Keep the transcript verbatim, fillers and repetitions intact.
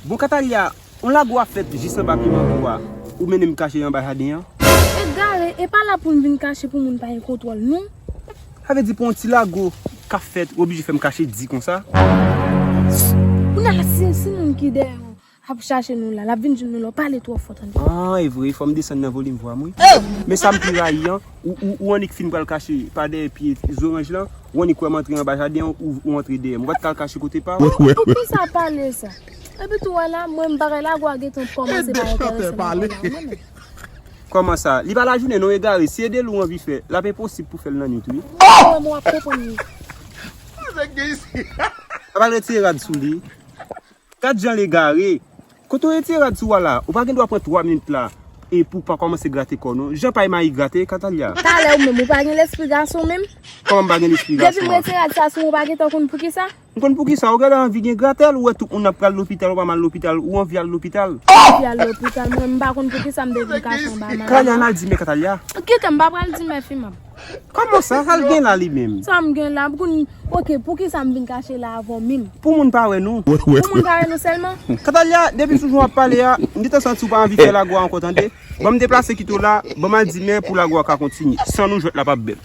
Bon, Katalia, yon lago ap fèt jis anba pye mango a. Ou mennen m kache anba jaden an? Egare, e pa la pou n vin kache pou moun pa gen kontwòl nou. Sa vle di pou yon ti lago k ap fèt, ou oblije fè m kache di konsa? Kounye a la, si, si moun ki dèyè w ap chache nou la, l ap vin jwenn nou la, w pale twò fò, tande. Ah, e vre, fò m desann nan volim vwa m, wi. Men sa m pi rayi an, ou, ou, ou annik fin pral kache pa dèyè pye zoranj lan, ou annik wè m antre anba jaden an, ou, ou antre dèyè m. Ou pa t ka al kache kote pa w? Poukisa pale sa? Epi tou wè la, mwen m bagay lago a gentan kòmanse pa enterese mwen la, mwen menm. Kòman sa? Li pa lajounen non, egare. Si e de lou anvi fè, l ap enposib pou fè l nan nwit, wi. Mwen, mwen ap konprann li. Sa pral retire rad sou li. Gad jan l egare. Kote w retire rad sou a la? Ou pa gen dwa pran twa minit la e pou w pa kòmanse grate kò w non. Jan pay mayi grate, Katalia. Talè ou menm, ou pa gen lespri gason menm? Kòman m pa gen lespri gason? Depi m retire rad sa sou ou, ou pa gentan konn poukisa? M konn poukisa. Ou genlè anvi gen gratèl, ou wè tout moun ap pral lopital, ou pa mal lopital, ou anvi al lopital. Ou anvi al lopital, mwen m pa konn poukisa m te vin kache anba mayi. Katalia, ann al di mè Katalia. Kite m, m pa pral di mè fi m. Kòman sa? Sa l gen la li menm? Sa m gen la? Pou n, oke, poukisa m vin kache la avè w menm? Pou moun pa wè nou. Pou moun pa wè nou sèlman? Katalia, depi sou jan w ap pale a, m gentan santi w pa anvi fè lago a ankò, tande. Ban m deplase kite w la, ban m al di mè pou lago a ka kontinye. San nou jwèt la p ap bèl.